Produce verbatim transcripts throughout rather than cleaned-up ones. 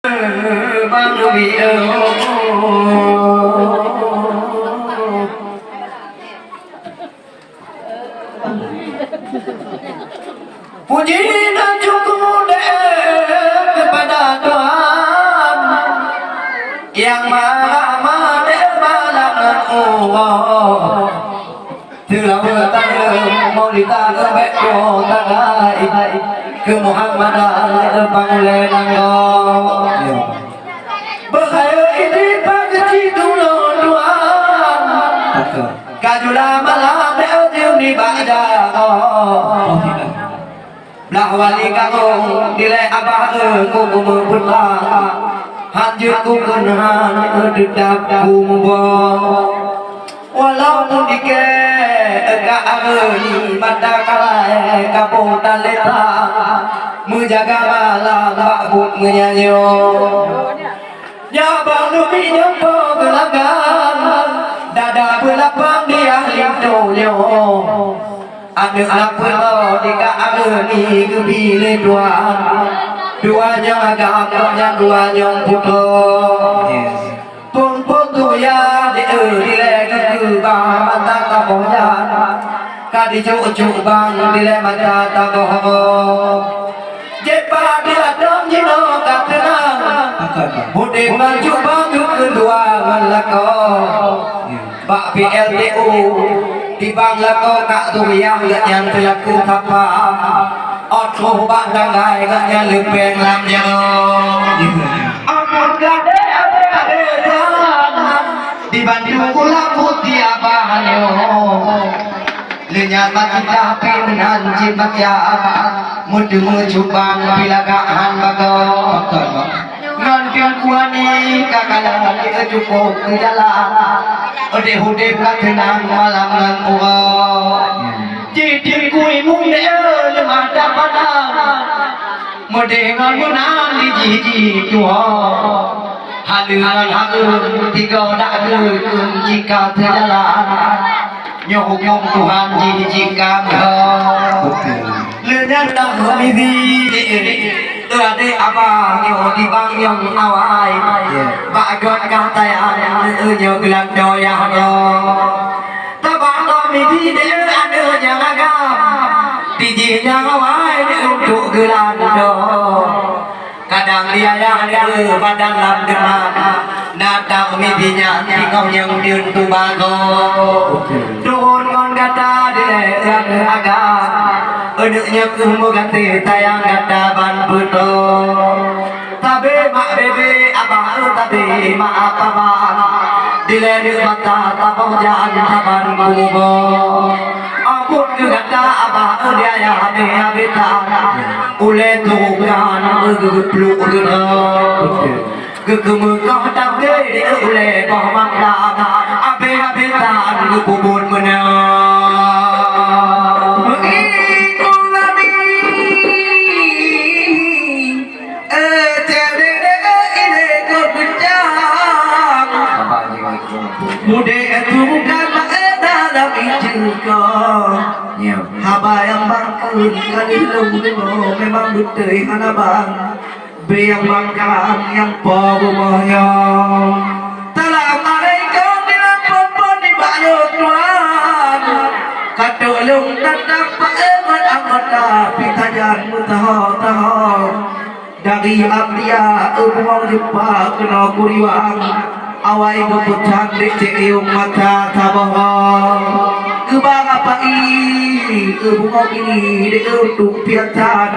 Bang Rubi, oh. Puji dan syukur deh kepada Tuhan yang Maha Mahadeh Balam Allah. Seulaweuet tareum maulida leubeh kota keu Muhammadan leubang lé nanggroe. Beuhayeue idi pageuci tulông Tuhan. Ka jula malam deuh nibak jaroe. Blah wali kagong dilèe abah eu kuku meupeutang. Han jeuet kukheun han eu teutap kumuboh. Walaupun dikée ka areueng mata kalai kaboh dan leta, meujaga malam bak buet meunyanyoe. Nyoe bang Rubi nyang po geulagan, dada beulapang di ahli donya. Aneuk lapeuet lo di ka areueng geubi lé Tuhan. Dua nyang agam, dua nyang putroe. Phôn-phôn tuya di eu dilèe geukeu bang mata taboh nyan. Ka dijok-jok bang dilèe mata taboh. Jipat di ladôm jinoe ka teunang. Udép maju bang keu dua ngon lakoe. Bak P L T U di bang lakoe ka turyang geuh nyan teulaku sapa. Ôt troh bak tanggai geuh nyan leupeng lam jaroe. Ampôn gadée abée-abée dan di bandum ulah puti abah nyoe. Lé nyan mati tapi meunan cit mati meuteumé cubang pilagak han bagoe. Ngon Teungku Ani ka kalon di cukôp keu jalan. Udép-udép ka teunang malam ngon uroe. Jih Teungku Imum deh leumah tapandang. Meudeh ngon meunan di jih jituho. Haleue ngon hareuem tigoe dak geuh keu jika teujalan. Nyoe hukôm Tuhan jih jika meuho. Lé nyan dak meumizi. Teuadék abah nyoe di bang nyang awai. Bak göt ka tayang nyoe geulantoe yah nyoe. Tabang lom midi deh aneuk nyang agam. Di jih nyang awai deh untuk geulantoe. Kadang di ayah deh badan lam deunam. Na tang midi nyan tingong nyang deun tubagoe. Turun ngon gata dilèe aneuk agam. Aneuk nyang keuh meugaséh sayang gata ban peutoe. Tabe mak bebe abah eu tabe mak apa bang. Dilèe mata taboh jan taban kuboh. Ampôn keu gata abah eu di ayah habéh-habéh tan. Ulèe tukan eu geupluek geudroe. Geukeumeukoh tabe di eu ulèe boh mata. Habéh-habéh tan geupeubuet meunan. Meuiku lami. Eh, cewek dek ini kau kencang. Abang ni, Assalamualaikum. Muda itu bukan maena dalam ijin kau. Ya. Haba nyang bangkeun kali lôn deungoe memang beutôi hana bang. Bèk nyang bangkang nyang po rumoh nyoe. Assalamualaikum di lampôh phôn nibak lôn tuan. Ka trôk lôn datang paéh ngon anggota pih sajan meusaho-saho. Dari Amdia eu bungong jeumpa keunoe kuriwang, awai geupeuchan dek cek yum mata saboh. Keuba rapai eu bungong ini dek eu untuk piasan,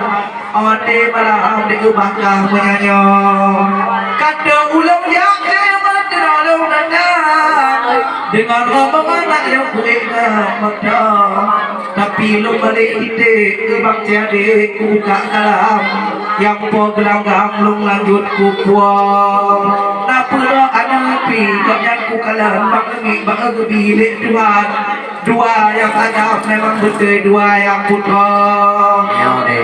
até malam dek eu bakah meunyanyoe. Kata ulôn jak keu meuteurolong datang, deungon rombongan nak nyang kuék ngon moto. Tapi lôn balek titék keu bang Cik Adék kubuka kalam, nyang po geulanggang lôn lanjut kupuang. Na peue droe aneuk pih gobnyan kukalon bak leungit bak geubi lé Tuhan. Dua nyang agam memang beutôi dua nyang putroe.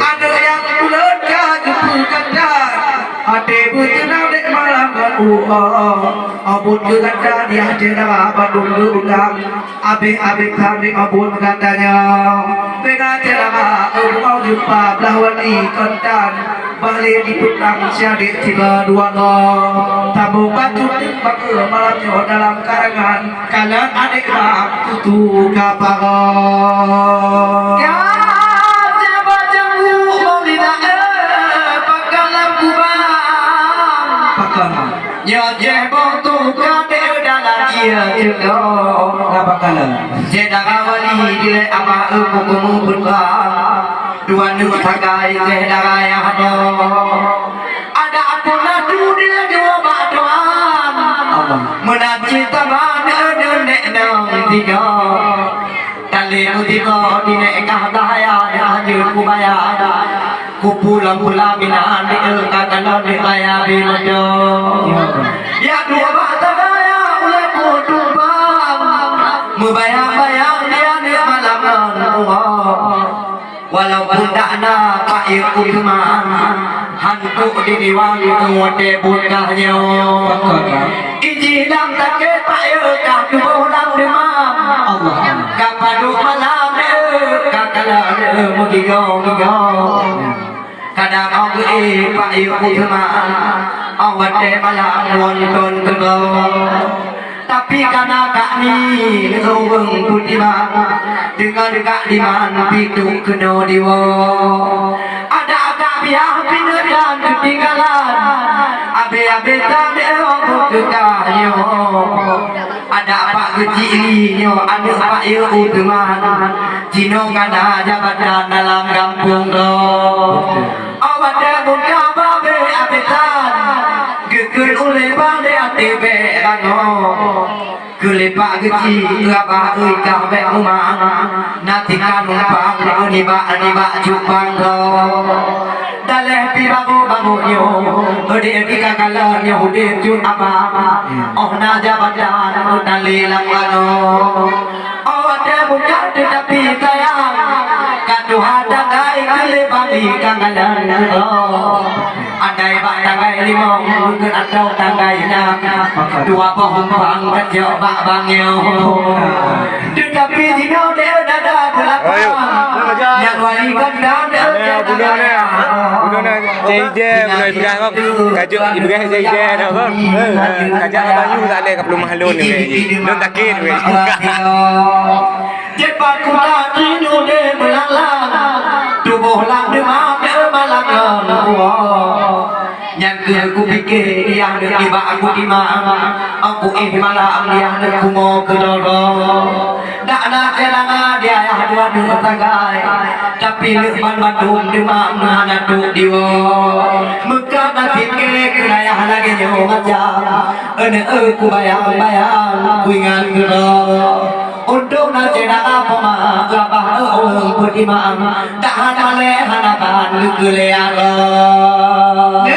Aneuk nyang kulôn ka geupeukantan, até beuteunang lé malam ngon uroe. Abot keu gata di até dara bandum geupeugah. Abéh-abéh kami abot gata nyoe. Peugah ceramah, oh, mau jumpa belah wali kontan. Balik di petang si adék tiga dua nol. Tabong bacut di bangke malam nyoe dalam karangan. Kalon adék bang tutu ka pagoe. Ya, siapa janggu mau tidak, eh, pakai lam kubang. Pakai lam. Nyoe jeh boh tu ka deuh dalam ie ceudoe. Ngapa kala? Syedara wali dilèe abah eu buku meubeutang. Dua neuk sagai syedara nyang hana. Ada apa laju dilaju bak Tuhan. Allah. Meunan cit saban eu neuk nong tiga. Talé meusigoe dinek kah bahaya, dah jeuet kubaya. Kupulang-pulang minan di eu ka kalon di raya bimeudo. Ya. Ya dua bak tagaya ulèe kutumpang. Meubayang-bayang dia di malam ngon uroe. Walaupun dak na Pak Yeu Uthman, hantu di diwan watèe buet kah nyoe. Iji lam sakét Pak Yeu kah tuboh lam deumam. Allah. Ka padub malam, eh, ka kala, eh, meugigoe-gigoe. Kadang 'oh geuéh Pak Yeu Uthman, 'oh watèe malam wonton keudroe. Tapi kana kak ni ureueng peutimang, deungon kak diman pih trok keunoe diwoe. Adak kak biah pineuk dan keutinggalan, abéh-abéh tan deuh beukeukah nyoe. Adak Pak Geuchik Li nyoe aneuk Pak Yeu Uthman, jinoe kana jabatan dalam gampông droe. 'Oh watèe buka babé abéh tan, geukheun ulèe bang di até bèk rangoe. Keu lé Pak Geuchik, abah ui kah bèk mumang, na tika numpang nibak-nibak cupang droe. Daleh pi bagoe-bagoe nyoe, di tika kalon nyoe udép cut abang. 'Oh na jabatan, 'oh na lé lam rangoe. 'Oh watèe buka teutapi sayang, ka tuha tanggai keu lé babi ka ngalan droe. Andai bak tanggai limong, mungken atau tanggai nam, dua boh umpang ka jok bak bang nyoe. Teutapi jinoe deuh dada beulapang, nyan wali gata deuh dada. Bunoe na, bunoe na cai ijai, bunoe ipeugah kong. Ka jok ipeugah cai ijai dah kong. Ka jak ka bayu tak lé ka peuleumah lôn ni. Lôn takén weh. Jeuet bak kuda tinude meulalang, tuboh lam deumam malam ngon uwoe. Nyang keu kupike, yah nibak kutimang, aku éh malam yah kumo keudroe-droe. Dak na keulangan di ayah dua nyoe sagai, tapi leuk banmandum deumam hana trok diwoe. Meukat nasib keu ayah lagèe nyoe macam, aneuk eu kubayang-bayang kuingat keudroe. Untung na syedara poma, abah eu ureueng peutimang, tahan malèe hana ban geukeu lé Allah.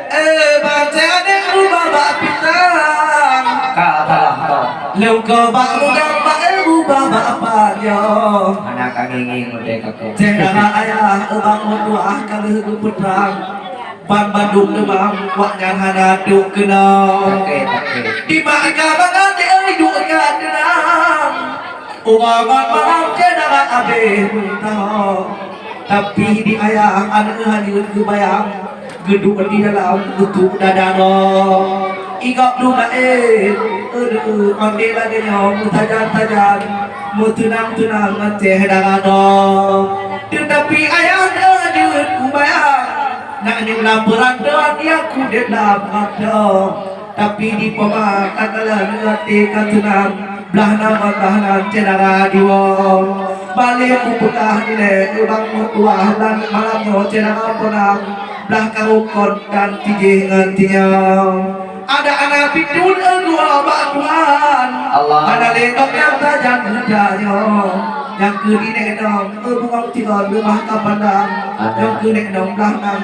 Eh, bang, saya ada ubah bak pisang. Ka salah kau. Leuko bak mugang bak ubah bak apa nyoe. Hana ka ngieng-ngieng merdeka kau. Syedara ayah, ubak meutuah ka lheueh geupeutrang. Ban bandum teuma, wak nyan hana duek keunoe. Oke, oke. Di mak ka mangat, eh, duek ka teunang. Uroe ngon malam syedara abéh meusaho. Tapi di ayah aneuk hana geubayang, geuduek di dalam utuek dada droe. Igop dum laén, aduh, ondeh lagèe nyoe meusajan-sajan, meuteunang-teunang ngon syedara droe. Teutapi ayah hana jeuet kubayang, na nyang lam peurantauan nyang kudép lam mata. Tapi di poma ka kalon até ka seunang, blah na ngon blah nan syedara diwoe. Balek kupeugah ilèe, ubak meutuah dan malam nyoe syedara peunang, blah karukon dan tijéh ngon tinyang. Ada anak pitun dua bak Tuhan. Allah. Hana lé gobnyan sajan geutanyoe. Nyang keu dinek nong, bungong tiga leumah ka pandang. Ada. Nyang keu nek nong blah nam,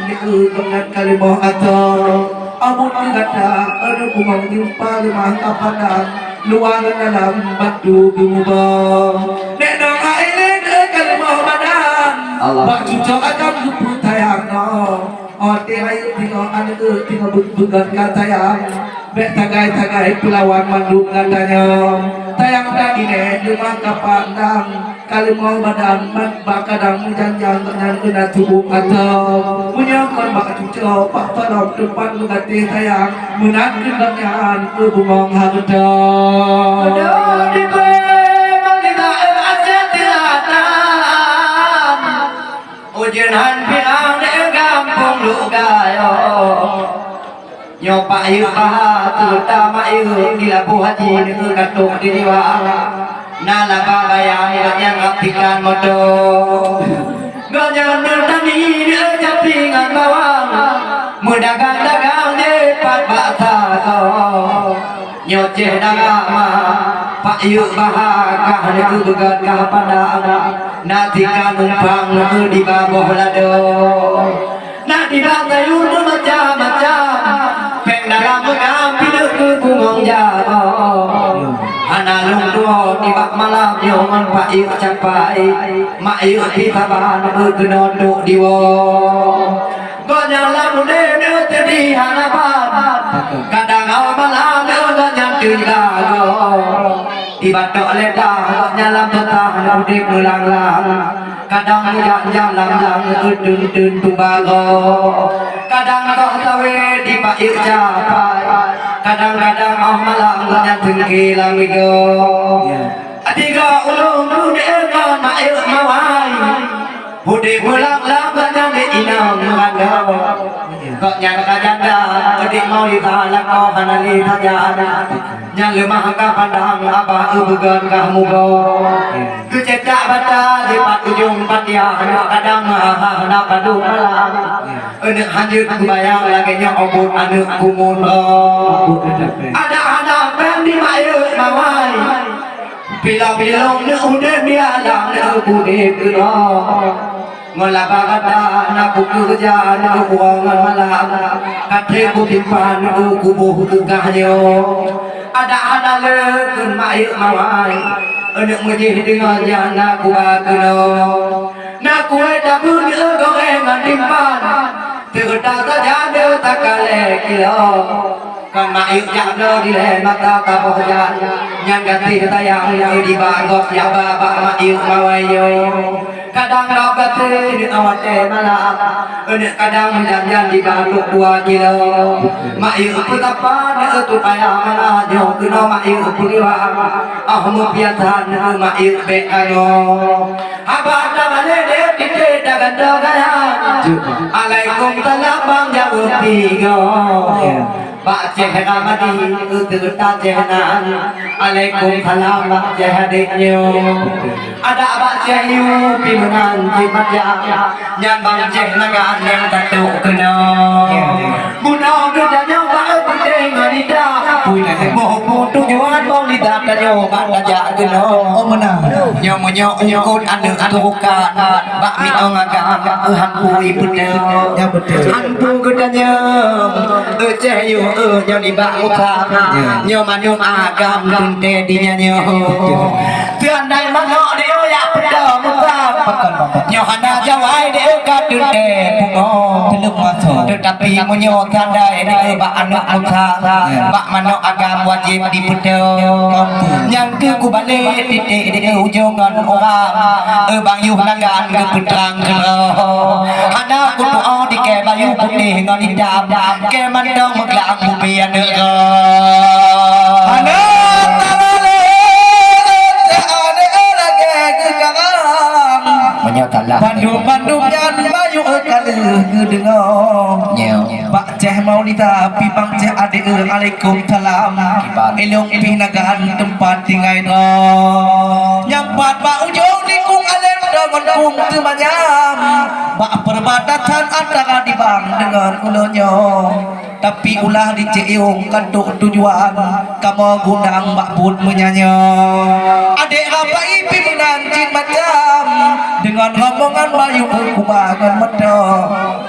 gobnyan ka leumoh atoe. Amun keu gata, aduh bungong jumpa leumah ka pandang, luwa ngon dalam batu geumubah. Nek nong hai lé ka leumoh badan. Allah. Bak cucok akan geupeutayang nong. Watèe rayeuk singoh aneuk singoh beu-, beugon ka sayang, bèk sagai-sagai peulawan mandum gata nyoe. Sayang tadi nèh leumah ka pandang, Kalimong badan mat bak kadang meujanjang gobnyan keunan tuboh ateueh. Meunyoe kon bak cucoe bak palom teumpat meugaté sayang, meunan keu gobnyan keu bungong hareuta. Ujeuen han piang di gampông Luk Gayo. Nyoe Pak Yuk Baha teuta Mak Yuk di Labuhan Haji neu katôh di Liwa. Na laba bayang gobnyan rab tikan moto. Gobnyan meutani neu capi ngon bawang. Meudagang-dagang jipat bak sagoe. Nyoe ceh dara ma, Pak Yuk Baha kah neu beugot kah padang. Na tikan umpang neu di baboh lado. Na di bak sayur meumacam-macam, péng dalam meugam pineuk keu bungong jaroe. Hana lôn tuwoe nibak malam nyoe ngon Pak Yuk capai, Mak Yuk pih saban keunoe duek diwoe. Gobnyan lam udeb neu teudih hana ban, kadang awak malam neu gobnyan teuga goe. Di batok leda gobnyan lam teutah udeb meulang-lang. Kadang meujan-jan lam-lam keu teun-teun teubagoe. Kadang toh sawe di Pak Yuk capai. Kadang-kadang óh malam gobnyan teungke lam igoe. Tiga ulôn udeb ngon Mak Yuk mawai. Udeb meulang-lang gobnyan di inong randa. Gobnyan ka janda, adik Maulida lakoe hana lé sajan. Nyan leumah ka pandang abah eu beugon ka muboh. Geucecak bata dipat ujong patiah, aneuk kadang meuhah na padub malam. Aneuk hanjeuet kubayang lagèe nyoe obot aneuk kumut. Ada hana péng di Mak Yuk mawai. Pilong-pilong neuk udeb di alam neuk udeb keunoe. Ngon laba gata na kukeureuja neu uroe ngon malam, ka trép kutimpan neu kuboh keugah nyoe. Adak hana le kheun Mak Yuk mawai, aneuk meujih deungon nyan na kuba keunoe. Na kué tabeueng neu goreng ngon timphan, seureuta sajan neu takalé kilo. Kon Mak Yuk jak bloe dilèe mata taboh jan, nyan gaséh sayang neu dibak gob jak ba bak Mak Yuk mawai nyoe. Kadang gob gaséh neu watèe malam, aneuk kadang meujan-jan dibak trok dua kilo. Mak Yuk peusapa neu tupaya mana nyoe keunoe Mak Yuk peuriwang. Ah meupiasan neu Mak Yuk bèk kangoe. Haba tabalek deh titék tagantoe gaya. Alaikumsalam bang jaweueb tigoe. Bak Ceh Ramadi, eu seureuta Ceh nan. Alaikumsalam bak Ceh adék nyoe. Adak bak Ceh Yu pih meunan cit macam. Nyan bang Ceh Nagan nyang tatok keunoe. Bunoe geutanyoe bak eu peuténg ngon ida. Boh-boh tujuan bang ida tanyoe bak tajak keunoe. Oh, meunan. Nyoe meunyoe ungkot aneuk turukan. Bak miong agam, eu han pui peuteuh. Ya, beutôi. Han pui geutanyoe, eu Ceh Yu, eu nyoe nibak muka. Ya. Nyoe manok agam teuntèe di nyan nyoe. Beutôi. Teuandai manok di nyoe yak peuteuh muka. Pakon, Bang? Nyoe hana jawai di nyoe ka teuntèe pungo. Teuleueng maso. Teutapi meunyoe teuandai di nyoe bak aneuk muka, ya, bak manok agam wajéb dipeuteuh. Ampun. Nyan keuh kubalek titék di nyoe ujong ngon urang. Eu Bang Yuh Nagan geupeutrang keudroe. Hana kutu'oh di kèe bayu putéh ngon itam. Kèe mantong meuglang bubé aneuk goe. Hana tabalek, aneuk lagèe geukarang. Meunyoe talah. Bandum-bandum nyan bayu ka lheueh geudeungoe. Nyoe. Bak Ceh Maulida, pih bang Ceh adék, alaikumsalam. Ilong pih Nagan teumpat tinggai droe. Nyang pat bak ujong nikung além deungon kung teumanyam. Bak perbatasan antara Dibang deungon ulôn nyoe. Tapi ulah di Cek Yung ka trok tujuan, kamoe gundang bak buet meunyanyoe. Adék Rabai pih meunan cit macam, deungon rombongan bayu kuba ngon moto.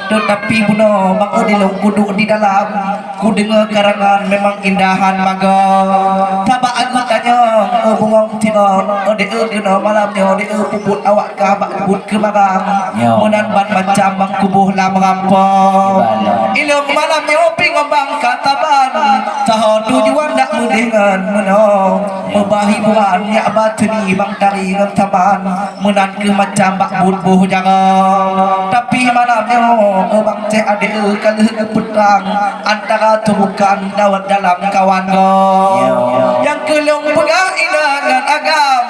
Teutapi bunoe bak dilôn kuduek di dalam, kudeungoe karangan memang indahan magoe. Sabab aku tanyong, oh bungong singoh, oh dek, eh, keunoe malam nyoe, dek, eh, peubuet awak kah bak buet keumarang. Nyoe. Meunan ban macam bang kuboh lam rampo. Iban. Ilong malam nyoe pih ngon bang ka saban. Saho tujuan dak Deungon meunoe, meuba hiburan nyak ba teuni bang tari ngon saman, meunan keuh macam bak buet boh jaroe. Tapi malam nyoe, bang Ceh adék ka lheueh geupeutrang antara tubukan dawet dalam kawan goe. Nyang keu lôn peugah inong ngon agam,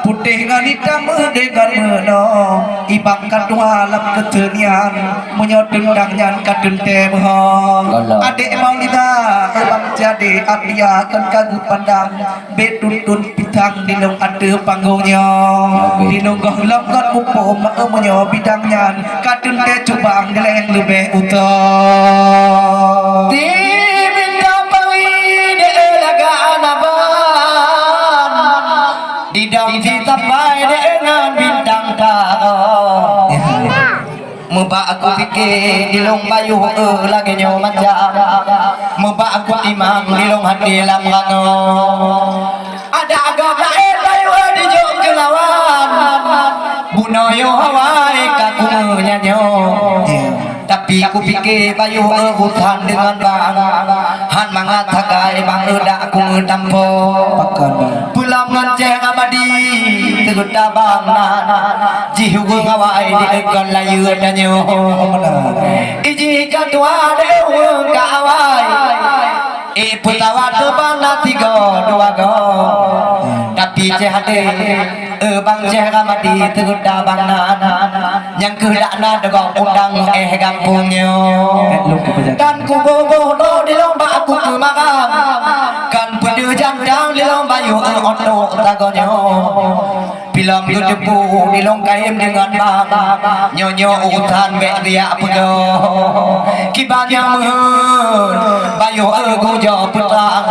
putéh ngon itam meudeh ngon meunoe, ibang ka tuha lam keuteunian. Meunyoe teundang nyan ka teuntée meuho. Adék Maulida, bang Ceh adék Atia kon ka geupandang, bèk tuntun pisang dilông ateueh panggong nyoe. Dilông goh lom kon muphom, meunyoe bidang nyan ka teuntée cubang dilèe leubeh utoe. Di bintang pari dee lagak anaban, di dong si tapai dee ngon bintang taro. Meubak aku pike dilông bayoh e lagée nyoe macam. Meubak aku timang dilông hati lam rangoe. Adak gob laén bayoh e dijok keulawan. Bunoe yoh awai ka kumeunyanyoe. Tapi kupike bayoh e urusan deungon bang. Han mangat sagai bang e dak kumeutampo. Pakon bang? Pulang ngon Ceh Ramadi, teugeut tabang nan. Jih ureueng awai di eukon layeue tanyoe. Iji ka tuha deuh ureueng ka awai. Eh, peusawat teubang na tiga dua go. Tapi Ceh adék, eh, bang Ceh Ramadi teugeut tabang nan. Nyang keuh dak na degok undang eh gampông nyoe. Dan kuboh-boh droe dilông bak aku keumarang. Kan peudeuh jantang dilông bayoh eh otok tagoe nyoe. Pilom geuteupeue dilông kayém deungon bang. Nyoe-nyoe urosan bèk riyak peugah. Kiban nyang meuheuet bayoh eh gujoe peutrang.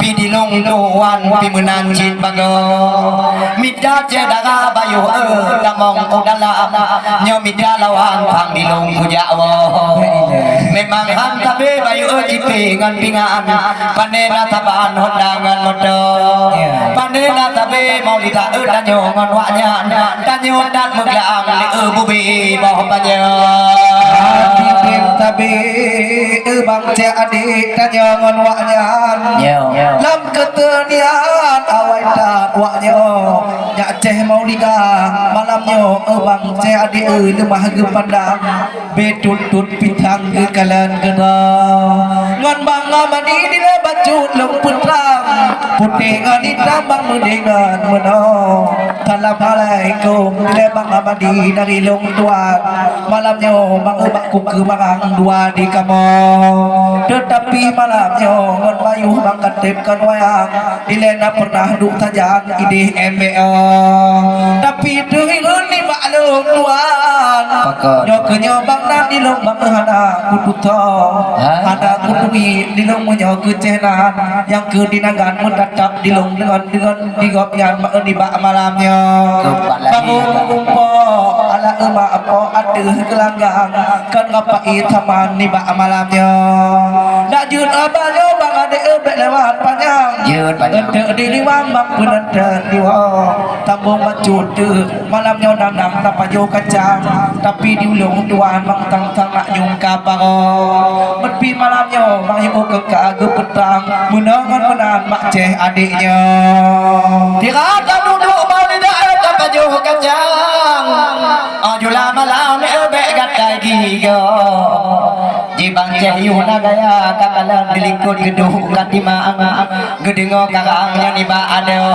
Pi dilông tuan pi meunan cit bagoe. Mita syedara bayoh e tamong u dalam. Nyoe mita lawan pang dilông kujak woe. Memang han sabe bayoh e jipi ngon pingan. Pane na saban honda ngon moto. Pane na sabe Maulida e tanyoe ngon wak nyan. Tanyoe dat meuglaang di e bubi boh panyang. Hati tem sabe e bang Ceh adék tanyoe ngon wak nyan. Lam keuteunian awai that wak nyoe, nyak Ceh Maulida malam nyoe, e bang Ceh adék e leumah geupandang, bèk tuntut pisang geukalon keudroe. Ngon bang Ramadi dilèe bacut lông peutrang, putéh ngon itam bang meudeh ngon meunoe. Assalamualaikum, dilèe bang Ramadi dari lông tuan. Malam nyoe bang e bak ku keumarang dua di kamoe. Teutapi malam nyoe ngon bayoh bang ka tem kon wayang. Ilèe na peureunah duek sajan idéh M B O. Tapi teuhireuen nibak lôn tuan. Pakon? Nyoe keuh nyoe bang nan dilông bang hana kututoe. Hana kutuwi dilông meunyoe keuh Ceh nan. Nyang keuh dinagan meutatap dilông deungon, deungon di gobnyan nibak malam nyoe. Bangun umpok ala emak po ateueh geulanggang. Kon rapai saman nibak malam nyoe. Dak jeuet haba nyoe bang adék e bèk lewat panyang. Jeuet panyang. Eunteuk di liwang bang peuneuntreuk diwoe. Tambong bacut teuk malam nyoe nanang tapajoh kacang. Tapi di ulông tuan bang tang-tang nak nyum ka baroe. Meuteupi malam nyoe bang yue keu ka geupeutrang. Meunoe ngon meunan mak Ceh adék nyoe. Tira taduduek bang lidah e tapajoh kacang. Oh jula malam e bèk gatai gigoe. Jibang Ceh yue na gaya ka kalon dilikot geuduek ka timang. Geudeungoe karang nyan nibak adoe.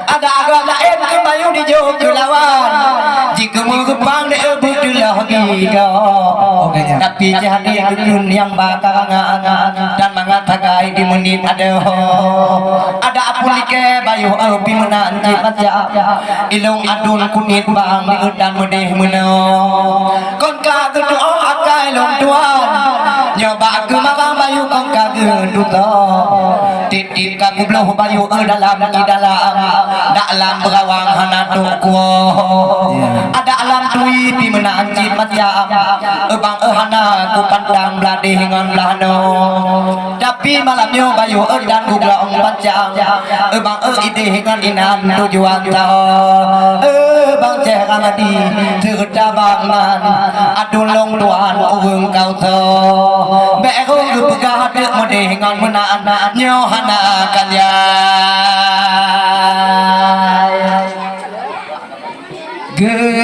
Adak agam laén keuh bayoh dijok keu lawan. Jikeumeung reupang deh beuteulôh gigoe. Tapi Ceh adék geukheun nyang ba karangan. Dan mangat sagai di meunit adoe. Adak apui likée bayoh e pi meunan cit macam. Ilông adun kunyit bang di udan meudeh meunoe. Kon ka geutuoh akai lôn tuan. Nyoe bak keumarang bayoh kon ka geututoe. Tiep-tiep ka kubloh bayoh e dalam i dalam. Dak lam beurawang hana trok kuwoe. Adak lam tui pi meunan cit macam. E bang e hana kupandang blah deh ngon blah noe. Pi malam nyoe bayu ôt dan gugla ong pancang. Eubang ôt idéh ngon inan tujuan tao. Eubang ceh ramadi teuta bang nan. Adun long tuan ureueng kau tho. Bèk rhung geupeugah deuk meudéh ngon meunan. Nyoe hana akan jai. Ge-